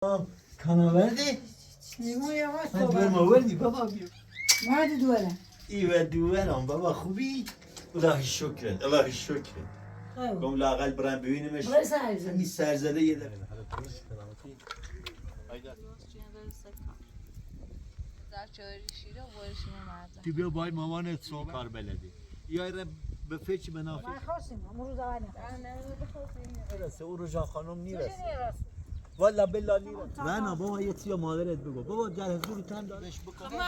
Kana verdi. لیمو یواش من دور صحبت ما وردی بابا. ما دوله. ایوه دوورم بابا خوبی؟ الهی شکرت، الهی شکرت. گم لاقل برم ببینیمش. برای سر همین سرزده یه دفعه. تو بیا بای مامانت صحبت کار بلدی. یا به فکر منافع. ما خواستیم امروز اول نرسه او رجا خانم نیرسه. والا بلا نیرسه. نه نه بابا یه چیز مادرت بگو. بابا در حضور تن دارش بکن. بابا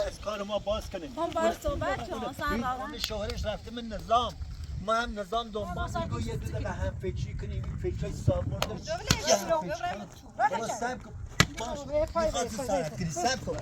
از کار ما باز کنیم. هم باید صحبت کن اصلا این شوهرش رفته من نظام. ما هم نظام دنبال می‌کنیم. یه دو دقیقه هم فکری کنیم. این فکرای سامبرد. یه هم فکر کنیم. بابا سب کن. باش. می‌خواد تو سرت کنی. سب کن.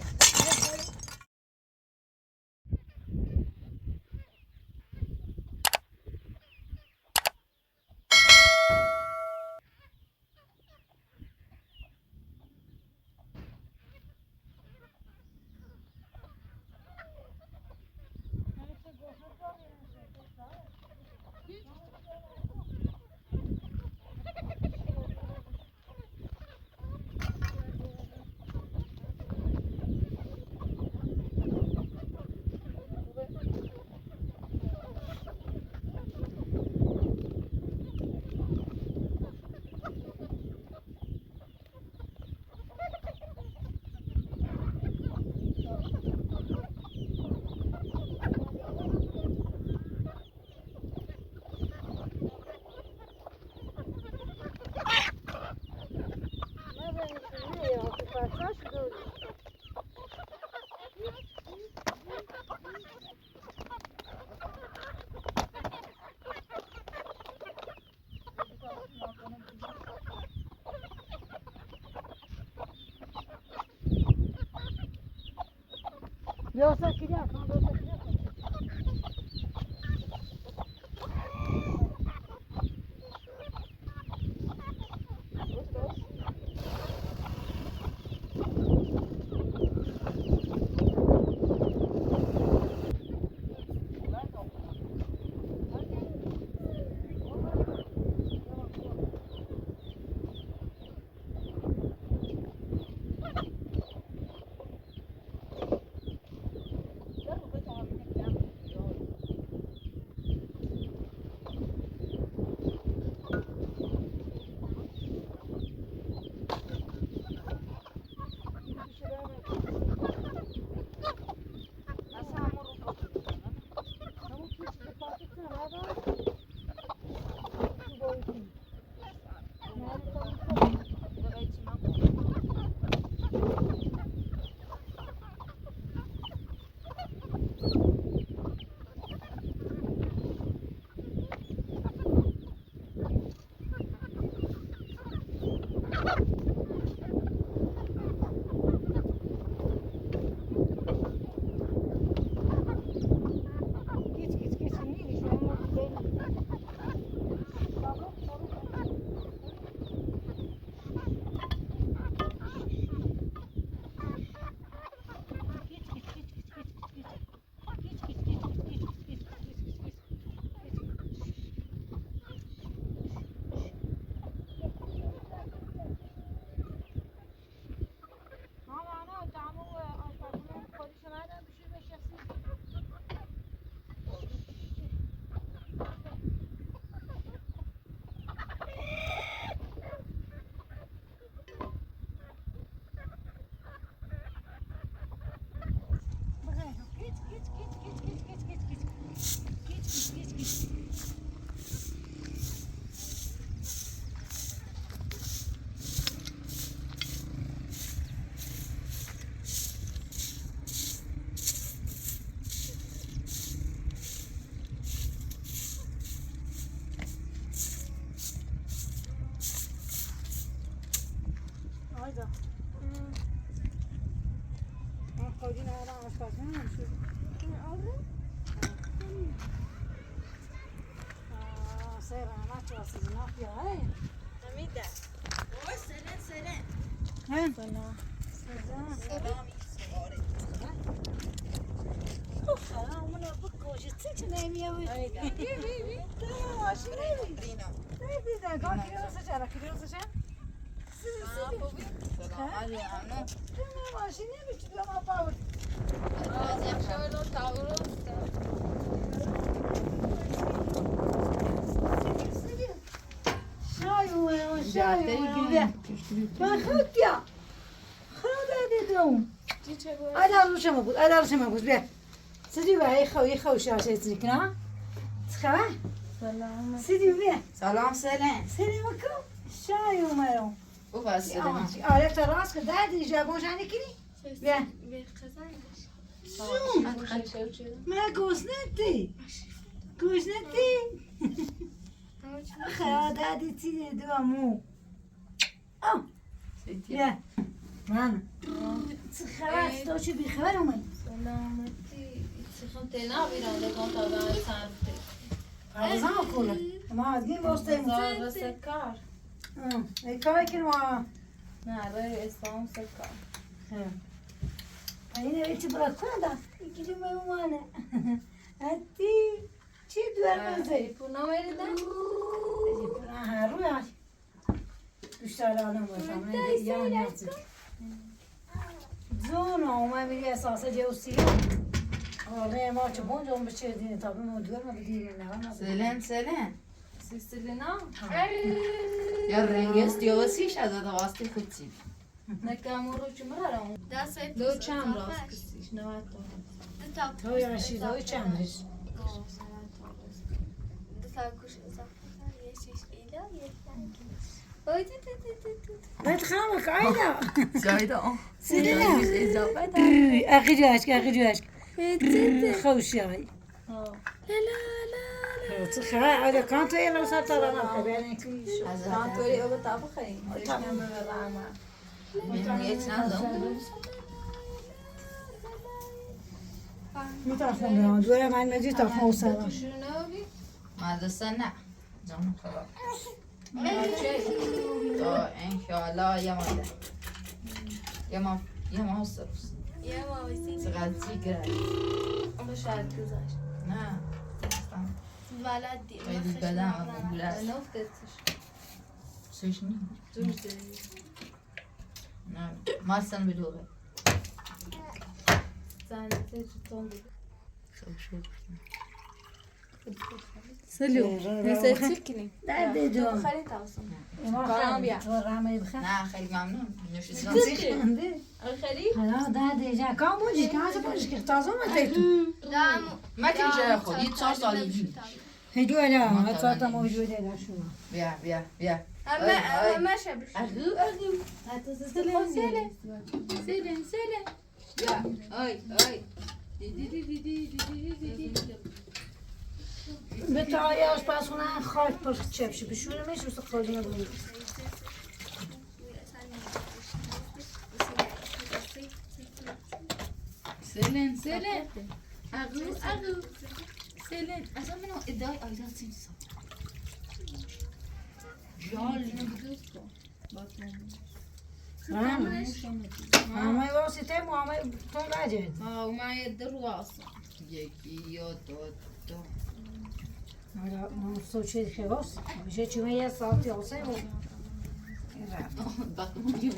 Yoksa kiriyak, yoksa kiriyak. Geç geç geç. Neydi şu an? Geç geç geç geç geç geç. Geç geç geç geç geç geç geç geç. Mama, ana, tamam, آشپزخونه خودش اومدن بشیر بشستی. Geç geç geç geç geç geç geç geç. Geç geç geç geç. Hayda. من خودی ندارم آشپزخونه نمیشه. سر رحمت واسه نافیا های. حمیده سلام سلام. هم. سلام. سلام. سلام منو بکوش چه نمیای. بی بی بی. سلام سلام سلامكم شاي ومرو وبس آره تا راست که درد جوان جانی کنی؟ بیا ما گوزنتی گوزنتی خیلی دردی تیره دو امو آه بیا من چه خبر تو چی بیخبر اومدی؟ سلامتی تنا بیرون دکان تا دان سانته عزیزم کوله ما از این واسطه زار سکار ای کاری که ما نه رای اسلام سکار اینه چی برا کنه دا یکی میمونه هتی چی دور مزه پونا میریدن هر روی بیشتر آدم باشم یا نه زون اومد میری اساسا جوسی آره ما چه بون جون بچه دین تا به مدور ما بدین نه سلام سلام سیسیلینا یا رنگست یا وسیش از واسطه خودی نکامورو چی مرارم دو چند راست کسیش نوات تو یا شیزای چندش بعد خامك عيدا زايدة سلام اخي جاشك اخي جاشك خوش ياي لا لا لا تخا على كانت يلا وصلت انا خبرني کانتوری او تا بخری میترخم دوره من مجید تخم وصلا مدرسه نه جان خدا تا انشالله یه ماه یه ماه یه ماه سروس چقدر کرد نه خیلی بدم قبول سوش نی نه ما سن بلوغه سلو نسيت درد جان خلي تعصب نه خیلی ممنون نوش جان خلي حالا درد جان کام بودی که هنوز بودی که تازه اومد تو ما که جای خود یه 4 سال هیچ ولا هتصات موجودة لا شو بیا بیا بیا اما ما شبش اغو اغو سلام سلام سلام سلام بیا آی آی دی دی دی دی دی دی دی دی به تا آشپزخونه خاک پر چپش بشوره میشه واسه خالی بود. سلام سلام اغو اغو سلام اصلا منو ادعای آیدا سیمسا جال همه واسطه ما همه تو نجد. اه ومعي الدرواسة یکی یا دو تا حالا ما سوچه خلاص میشه چون یه ساعتی واسه بود. وقتی میگم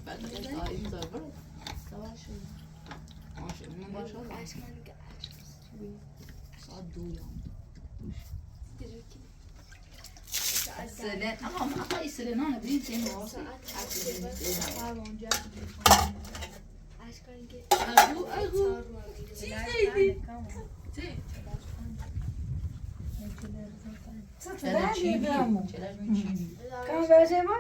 بعد از زابر من باشه ساعت 2 سلام آقا ما آقا سلام انا بنتي اغو اغو چی زیدی چه درد کام برزه ما؟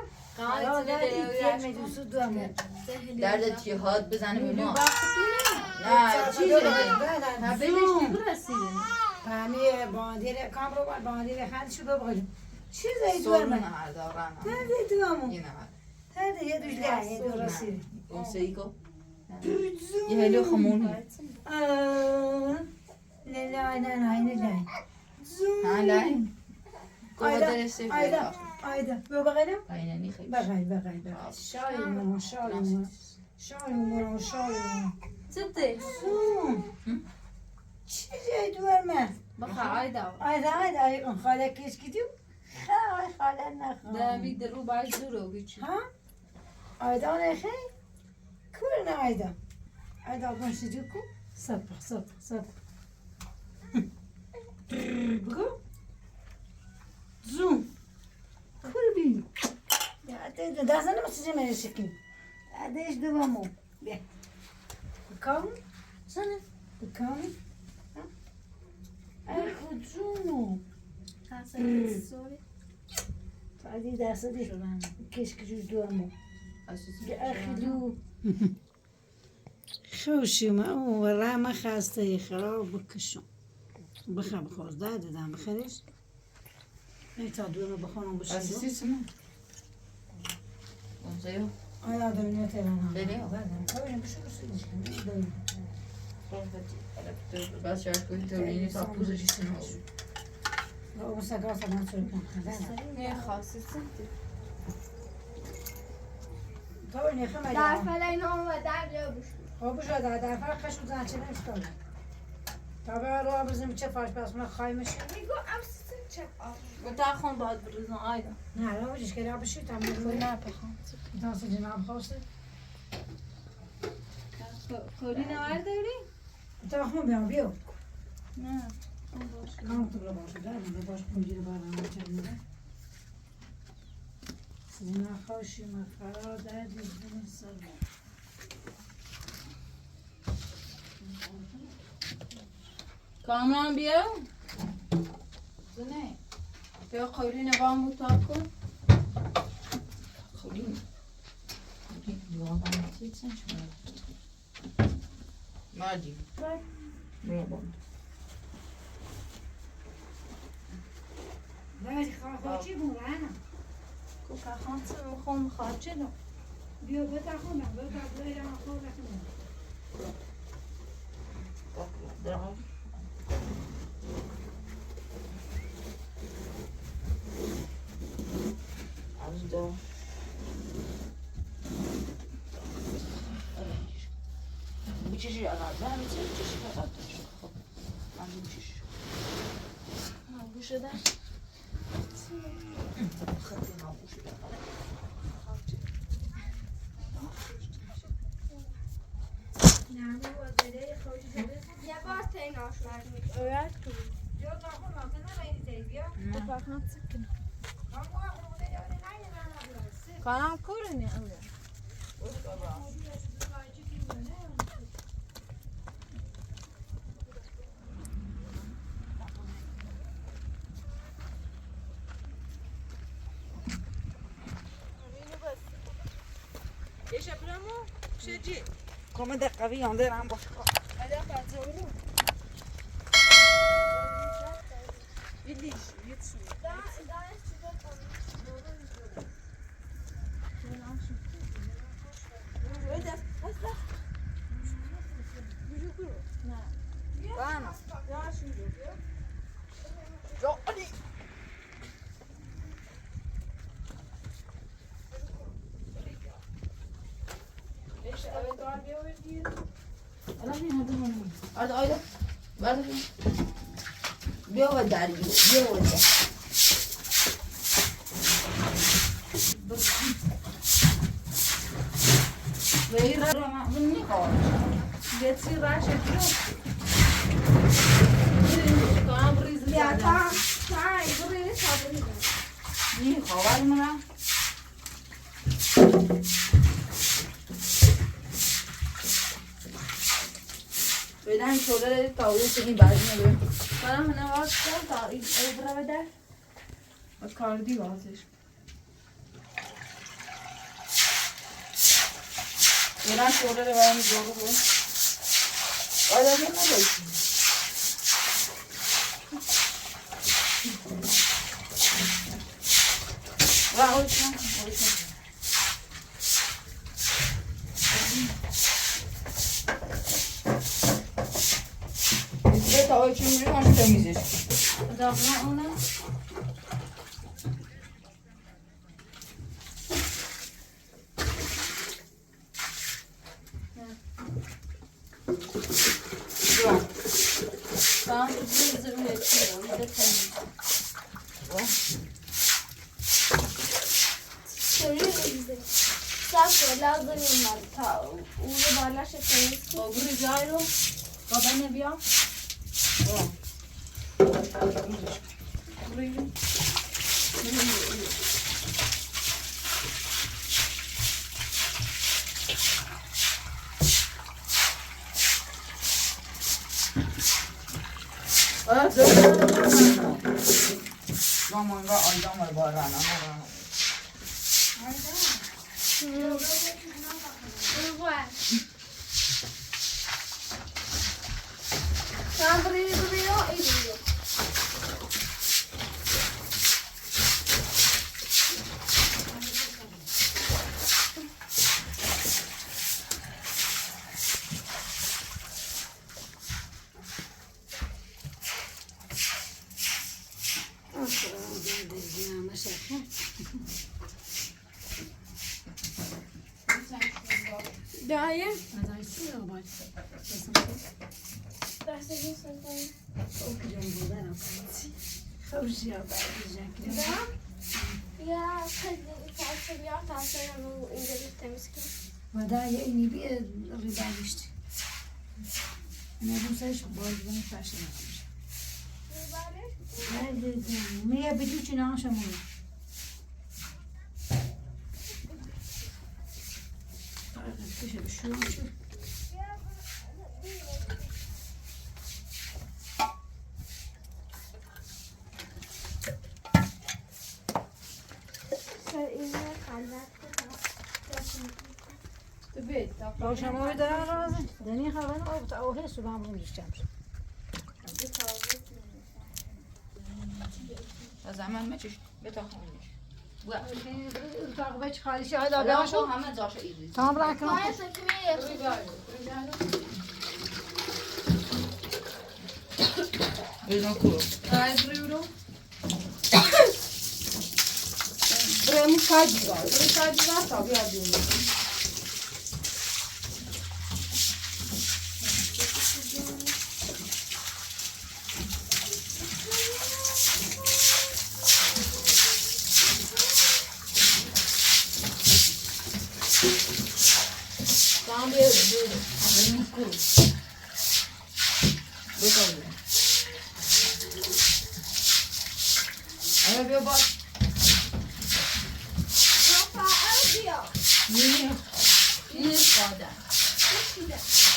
درد اتحاد بزنه به ما نه چیزی فهمی باندیر کام رو باندیر خندشو ببخشم چیزی دور سرون من هردارم درد دوامو یه نفر درد یه دوش له یه دو رسید اون سیکو یه هلو خمونی نه نه نه نه نه ها لا آیدا آیدا آیدا ببخشم اینانی خیلی بغل بغل بغل شای مرا شای مرا شای مرا شای مرا ستي زوم چیزی دور من بخا عايدة آیدا آیدا آیدا خاله کش کدیو خاله خاله ده نخواه بيقدروا بعد زورو بيتشي ها آیدا نه خیلی كلنا عايدة عايدة بنشدوكو صبر صبر صبر بقو زوم كل بي ده انا ما تجي ما شكل هذا ايش دوامو بيه بكام سنة بكام اخو زومو تعالي ده صديق كيش كجوج دوامو اخذوا خوشي ما والله ما خاصتي خراب بكشو بخا بخوز ده ده بخرج تا دوما بخونم بشو اساسی سمو اونزايو انا دنيا تاعنا دنيا. بشو بشو بس شاید تولینی تا پوزش سمو در فلین و در یا بشو خب بشو در در فرق خشو زن چه نمی‌شد. تا به رو بزنیم چه فاش پس من خایمش میگو ام سیسن چه آه تا خون باید بریزم آیدا نه لا بجش که بشو تا نه بخوام تا جناب خواسته کوری نور داری؟ تا خون بیام بیو نه اون باشه کام تو باشه در من باش پنجره بارم چه میده سینا خوشی ما فرا در دیدن سر کامران بیا نه بیا قوری نوام بود تا کن خولین خولین مادی برافو باید خواه چی بود انا کوکا خان خون خارجه نو بیا بتا خون بیا تا بیا خون درام از دو میچشی اگر نه میچشی فقط خب من میچشی گوشه ده خطی ناموشی یه بار تیناش مرد بیا تا خون نه بیا کانام کوره نه اوه Come da cavi onde era باش آره آره بعد بیا و داری بیا و در گتی راشه بیو کانام ریز بیا تا تا بری تا بری نی خواهر من بدن شده تاویس این بعد میره کانام هنه واز کن تا ای برا بده و کاردی وازش بدن شده رو برام جواب بود آره نه نه و اوش نه اوش نه تا چی می‌ری من تمیزش داغنا اونم کانام ریز روی چی رو ده تمیز سوری ریزه صف لازم يمال وبلاش التميس. وبري جايرو بابا بیا. بري. مامان را آیدام باران دايم. هذا يصير بعد. يا ودايا إني بي الربا يشتي أنا بنساش بقول بنفعش. مية بدوش نعشة مية. شو شو روشموی دارن دنی خبر او او هیچ به هم نمی‌شم. زمان ما چش بتاخونش. اتاق خالی شه هلا باشو همه جاش ایزی. تمام راكم. اینا کو. Ay بريورو. بريمو كاجي بري كاجي طبيعي دي. Tamam bir Benim ku. Bakalım. Ama bir bak. Ne kadar?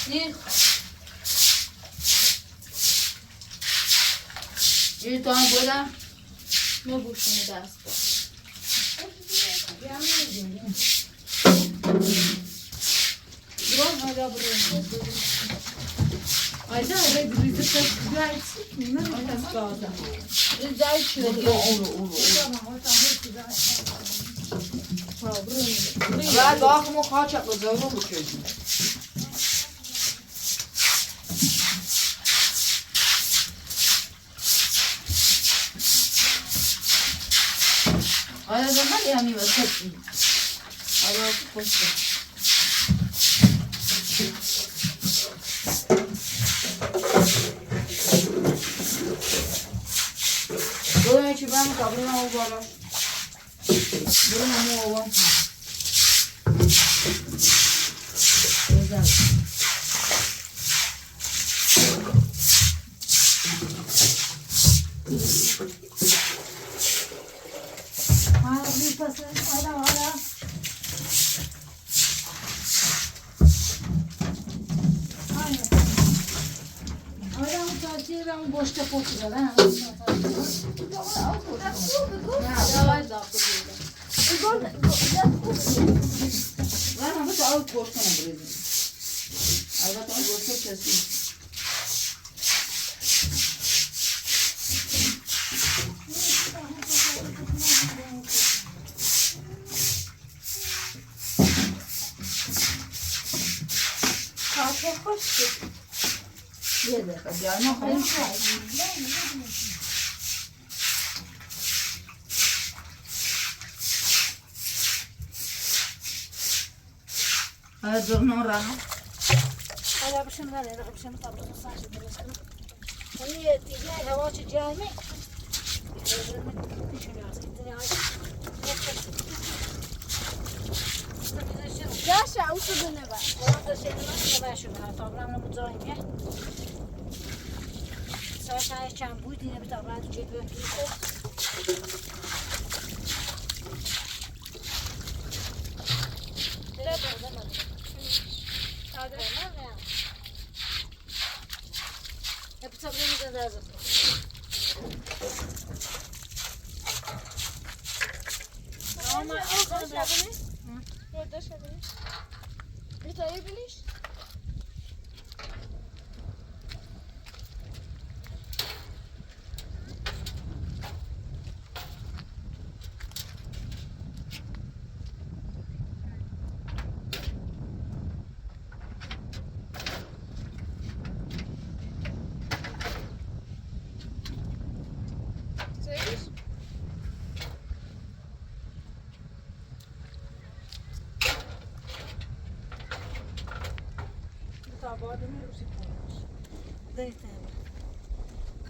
Ne? Bir tane böyle Ne bu şunu ders bu. Biraz hala buraya. Ayda öyle bir de ne bazen. Rica olur olur. Ve daha mı kaç yapacağım bu çocuğu. Ay zaman yani mesela. Ay koştu. Böyle ki ben kabrına o var. Bunun ama o var. Güzel. Ha bir pası hala hala. Aynen. Hala mutfağı ben boşta kokuyor ha. Ben ama da al koşkana buraya. Albatta o koşka kesin. Kahve hoş. Bir dakika bir alma hayır. Hadi durun rahat. Hala bir şey mi var ya? Bir şey mi tablosu sadece هي تجاه هواش الجامع. Dasha usuduneva.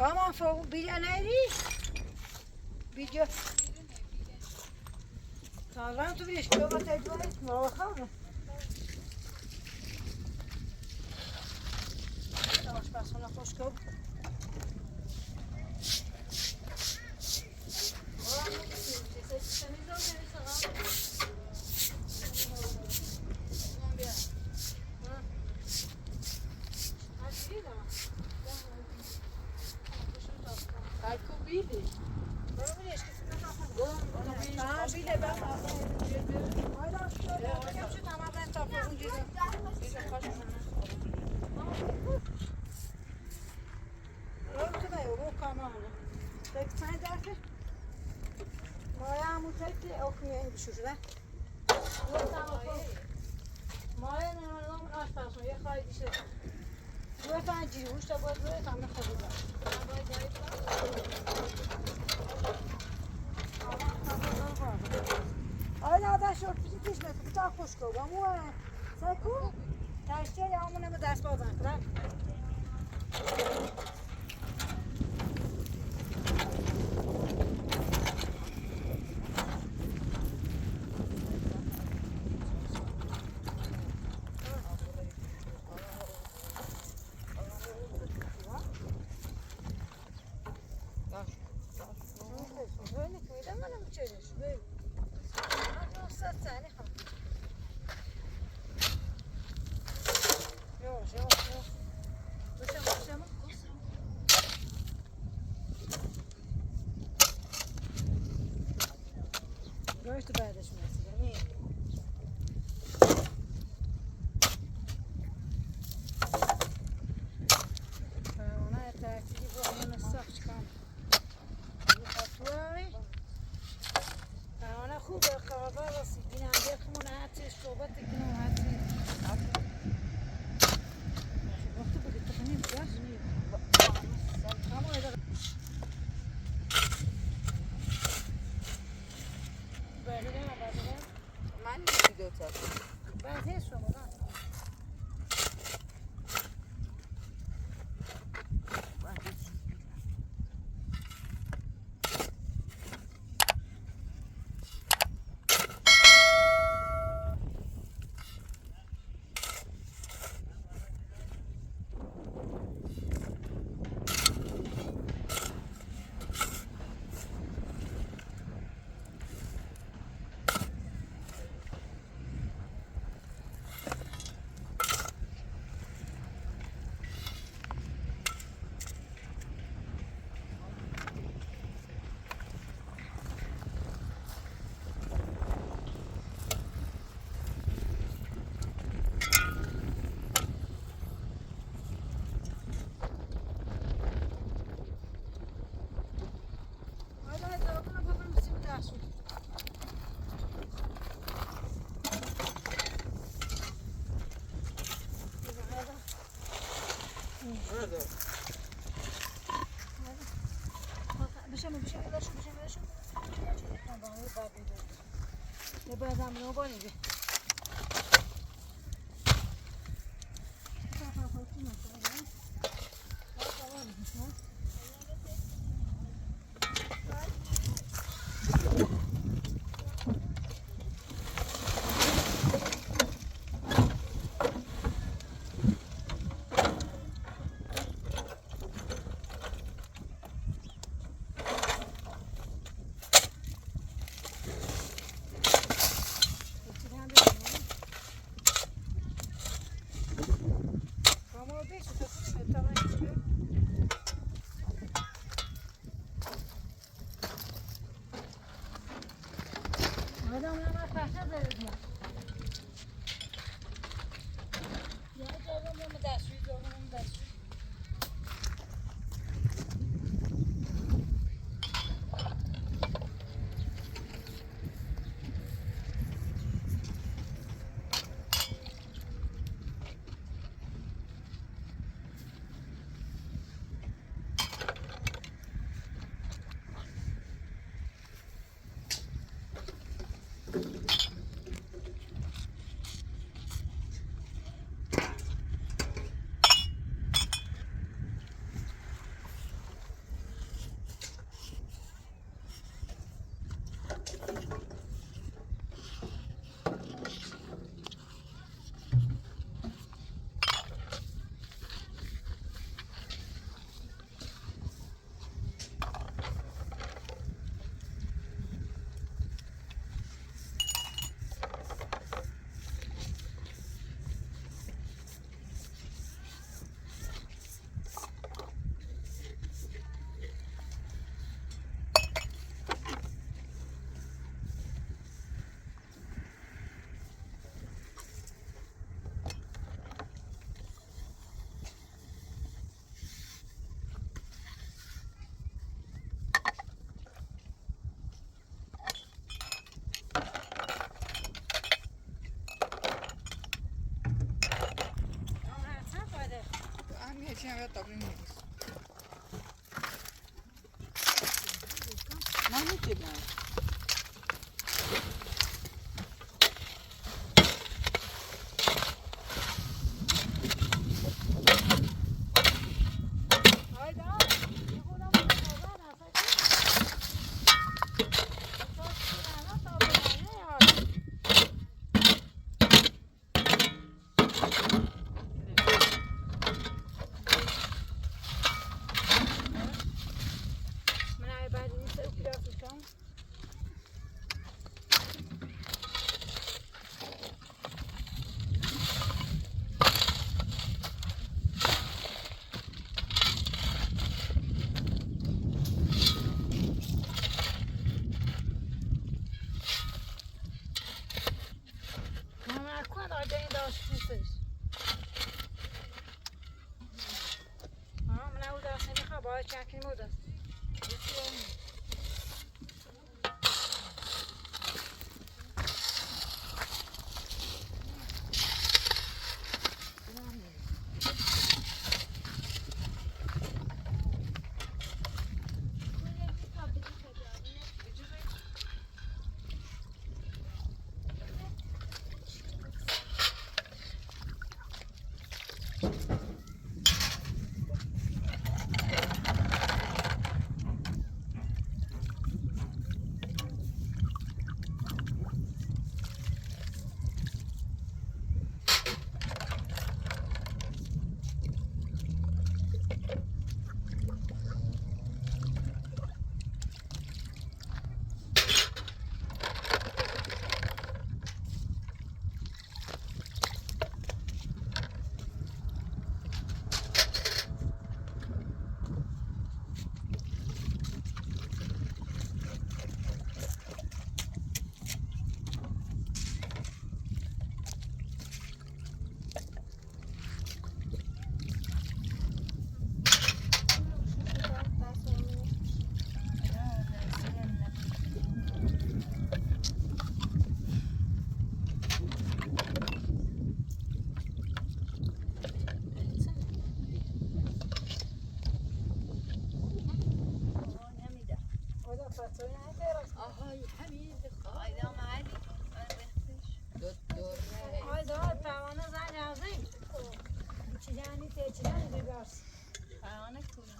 Come for bilionaire. Video. Tamam, tu wiesz, to ma te dwa, no, آشپزخانه خوش کن.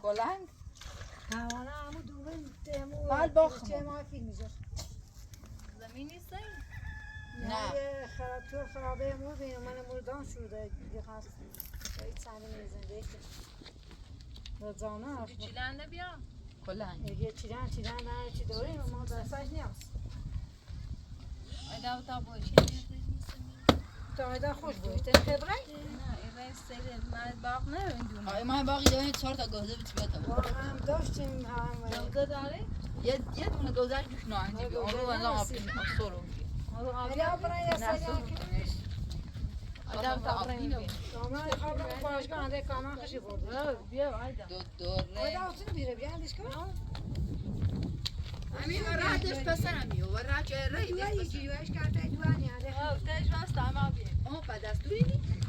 کلنگ پروانه همو دومه مال باخ چه ما فیلم میزر زمین نیست نه خراب تو خرابه مو بین من مردان شده دیگه خواست هیچ سنگ میزنده رزانه چیلنده بیا کلنگ یه چیدن چیدن نه چی داریم ما دستش نیست آیدا تا باشه تا آیدا خوش بود تن خبره نه این رئیس سید من باغ نه آره ما باقی داریم 4 تا گوزه بیت بیتا هم داشتیم هم گوزه داره یه دونه گوزه جوش نه انجی بی اون رو من آب سورو آره برای یه سری کنیش آیدا تا برای کامان خبر باشگاه انده کامان خوشی برد بیا آیدا دو دوره آیدا اوتون بیره بیا اندیش کن همین وراتش پسرم یو ورات رای دوایی جیوش کرده دوانی آره آه تاج واسه ما بیا اون پدستوری نی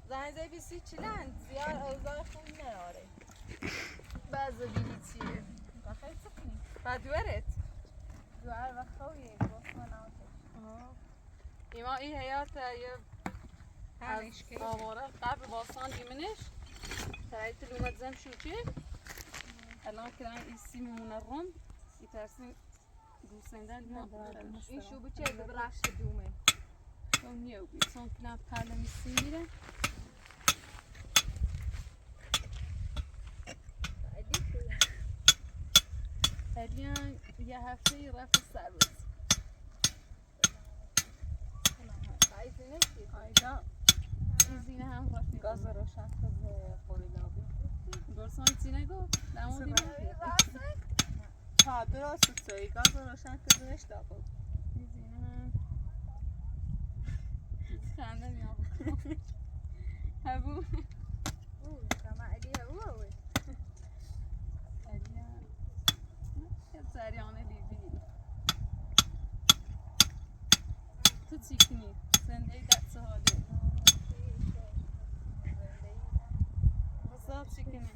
زنگ بیسی چلند زیاد اوضاع خوب نداره بعض بینی چیه بخیر سکنی بعد ورد دوار و خویه ایما این حیات یه از آواره قبل باستان دیمنش ترایت لومد زم شو چه الان که این سی میمونه روم ایترسیم دوسندن این شو بچه براش دومه چون نیو بی چون کلام پرله میسی میره هریان یه هفته رفت سرباز آیدا این زینه هم رفت گاز روشن کن قوریلابی. گلسان چی نگو؟ دمو دیمه ها درست توی گاز روشن کردنش داخل خنده میاد هبو سریانه لیبی تو چی کنی؟ زنده در سهاده وصال چی کنی؟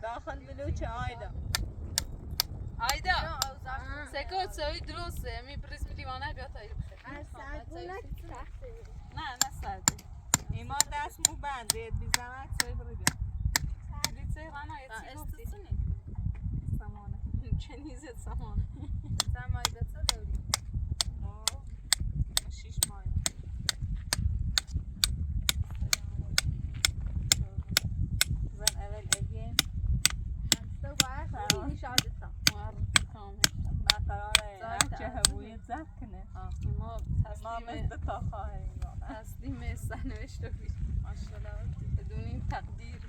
داخل بلوچ آیدا آیدا سکوت سوی درسته می پریس لیوانه بیا تا نه نه سرده ایمان دست مو بنده بی زحمت سوی برو بیا لیتر انا یه چی گفتی؟ سمانه کنیزت سمانه ما شیش ماه زن اول اگه معرفی کامل من قراره هرچه هبوی زد کنه ما ما تسلیم مثل تا خواهریم تسلیم سرنوشت رو بدون این تقدیر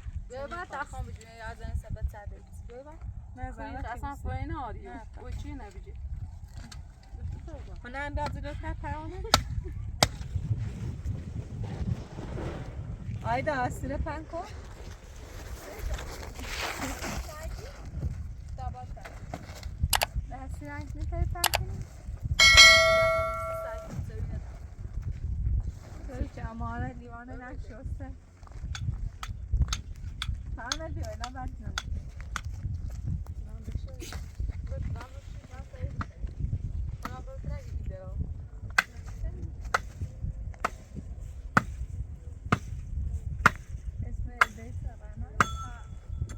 نه زحمت اصلا فاین آریو و چی نبیجی هنر اندازه لطفا پرانه آیدا آستینه پن کن دستی رنگ میتونی پن کنی؟ توی که اماره لیوانه نشسته پرانه بیا اینا بد نه اسم ایدهیت رنا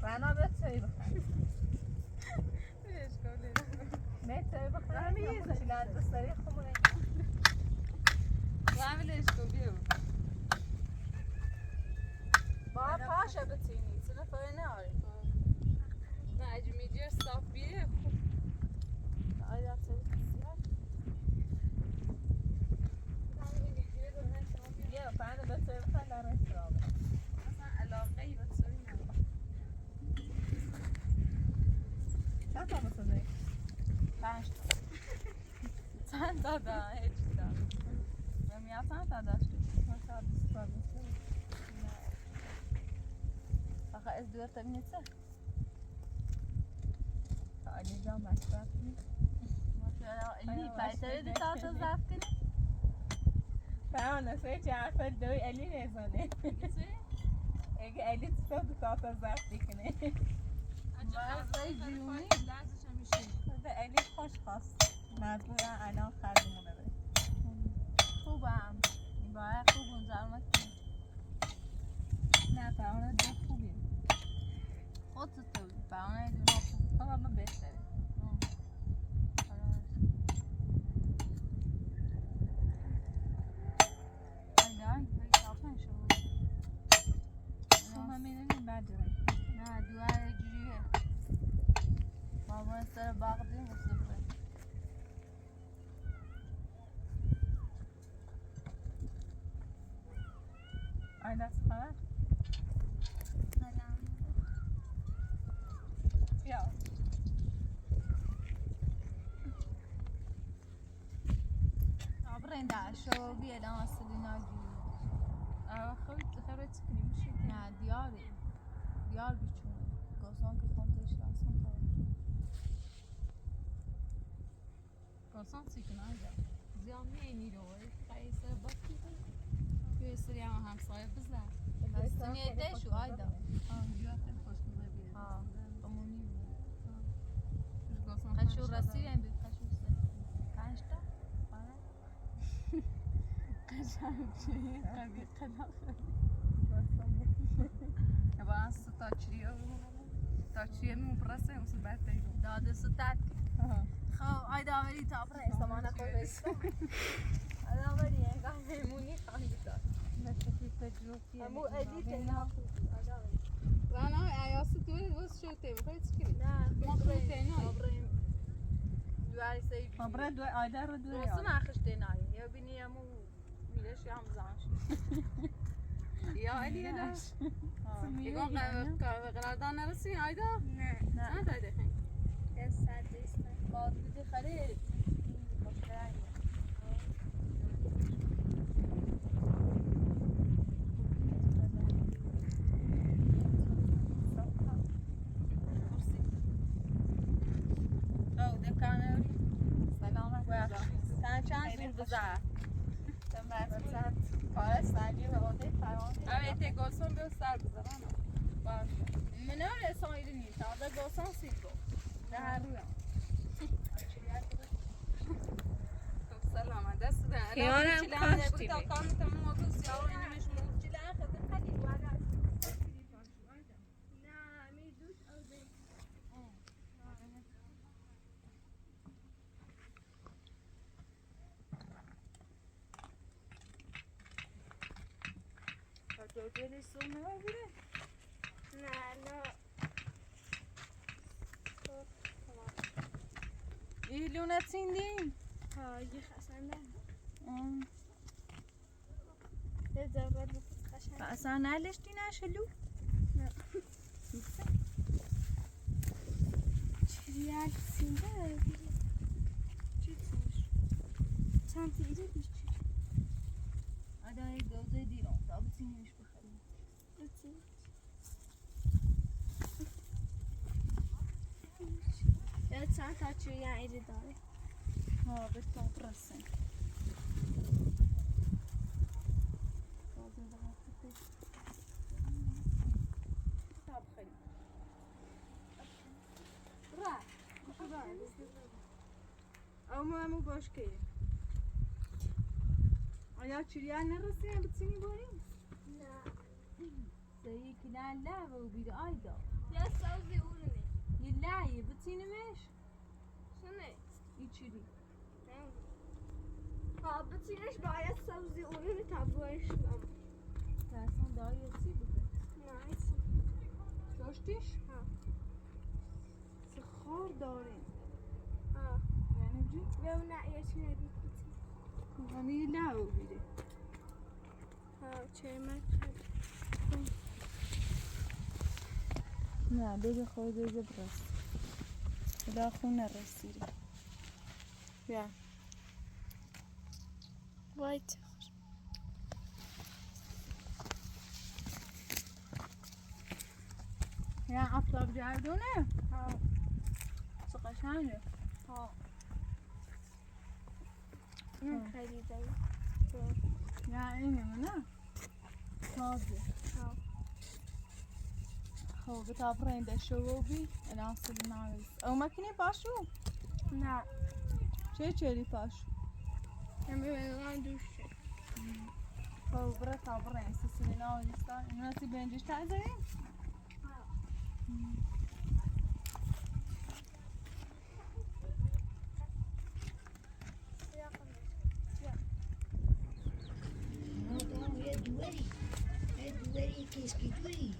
رنا به چای بخیر نه چای بخیر چیلند دستری خمونه نه اگه میجر صاف بیه خوب بیا پرانه به چای بخیر در رستوران اصلا علاقه ای به چای ندارم. چند تا بسازی؟ چند تا دا هیچ تا من چند تا داشتی من تا بیست تا بسازی. آخه از دور تا بینید چه تا علی جان مشورت کنی. علی پایتره دی تا تا زفت کنی پرانه سوی چه حرف دوی علی نزنه اگه علی تو دو تا تا ضبط کنه خود علی خوش خواست مجبورم الان خرجمونه بده خوبم باید خوب اونجا آمد نه پرانه دو خوبی خود تو برای دونا خوب آقا ما بهتره شما میدونیم بعد دارم نه دوار جوریه بابا سر باغ دیم مصطفی آیدا چه خبر؟ بیا عبرين دعشو بيا ناس اللي ناجي خبرت کنی میشه نه دیاری دیار بیچونه گوسان که خونتش اصلا تا کنسان چی کنه آیدا زیاد می رو قیسه باکی یه سری هم همسایه بزن استنی دیشو آیدا آه خیلی خوشمزه بیه ها قمونی گلسان قشو رسیدیم بی قشو سه پنج تا آره قشنگ چیه قوی قلاق با ستا چریه تا چریه مو برسه اصول بعد تیگو داده ستات خب آیدا ولی تا برای سامان خود آیدا ولی انگار میمونی خواهی داد امو ادیت نه خوب رانا ایاس تو واسه شو تیم خیلی چی کنی نه ما خود تینای دواری سی خبره دو آیدا رو دو دوستم آخرش تینای یا بینی امو میلش یا هم زانش یا علی نه يقول قرار نرسي عايدة؟ نه. نه عايدة خين. یه ساعت بیست. با دیدی خرید. خیارم کاشتی بی. نه نه. ایلونه تیندین؟ ها یه خسنده. اصلا نلشتی نشلو؟ نه. چریال سینده چی توش؟ چند تا ایده بیش چی؟ آدم یک دوزه دیرم تا بتینیش بخریم. یا چند تا چریال ایده داره؟ ها به تا برسن. او باش که آیا چریال نرسیم بتینی باریم؟ نه. سایی کلان لا و بیر آیدا. یا سوزی اورنه. یه لایه بتینیمش؟ شنه؟ ای چری. ها بتینش باید سوزی اورنه تا بوش نم. ترسان دایی چی بده؟ نه ایسی. داشتیش؟ ها. خار داریم. ها. یعنی چی؟ یا نه یا چی نبید بتین. همه لا و بیره. ها چه من خیلی. نه بده خود بده برس. خدا خون رسیده. بیا. وای چه خوش. یا اطلاف جردونه؟ ها. چه قشنگه. ها. این خیلی دایی. یا اینه نه؟ تازه. ها. خب بتابرين ده شوبي العصر ناوز او ماكينة باشو؟ نه. چه چری باشو؟ همه من دوشه. خب برا تابرين سسلي ناوز استا ناسي بنجش تعزين؟ یه دوری کشکی دوری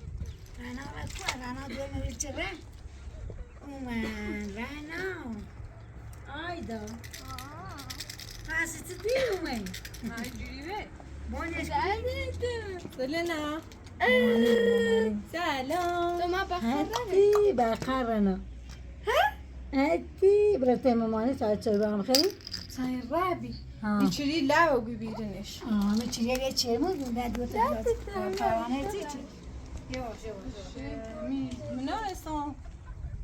رنا و کو رنا دور میل چره اومد رنا آیدا پس تو دیر اومد عجیبه. بانش سلام سلام تو ما بخیر. هتی بخیر رنا هتی برای مامانی ساعت چای برام خیلی سای رابي ها يشري لا وبيبيرنش آه من چیزی یه چه مود بعد دو تا پروانه چی چی یواش یواش من رسان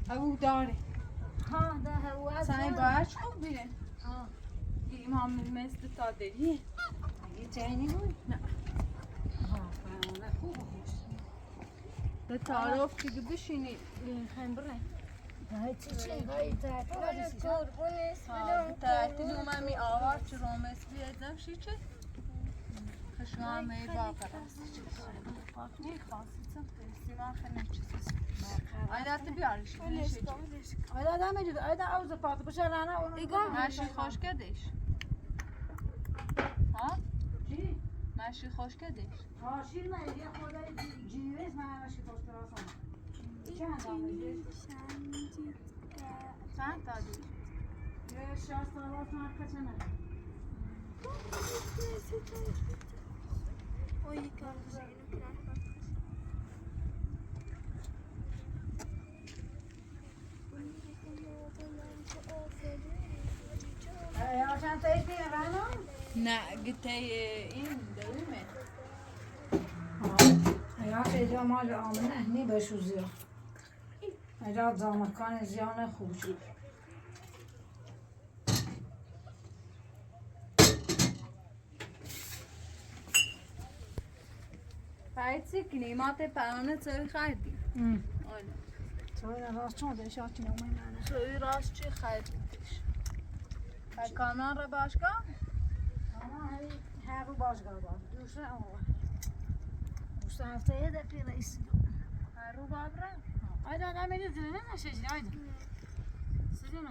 ابو داره ها ده هوا سای باش خوب بیره ها امام المسجد تا دلی یه چای نیگوی نه. ها پروانه خوب خوش ده تعارف که بشینی خیم بره های چی چی های تا تعطیل اوممی آوار چه رومس بیادم شی چه خشوامه باقر نی خاصی سیمان خیلی چیزی آیدا تو بیارش آیدا دم آیدا اوز پات بشه رنا اونو ماشی خوش کدش ها ماشی خوش کدش ها شیر من یه خدای جیوز من ماشی خوش کراسم چند چند تا دیش یه شاست تا واسه کچنه عشان تعيش فيها معنا؟ نه قلت این دومه. يا أخي ما آمنه هني بشو زيا اجا زامکان زیان خوب شد. فایت کنیمات پرانه چوی خریدی. آره. چوی راست چون دیش آچی نومه نه. چوی راست چی خریدیش؟ کامان را باشگاه؟ کامان هر رو باشگاه باش. دوسته آقا. دوسته هفته یه دقیقه رئیس. هر رو بابره؟ Ayda ben beni dinle ne şey ayda. Sizin.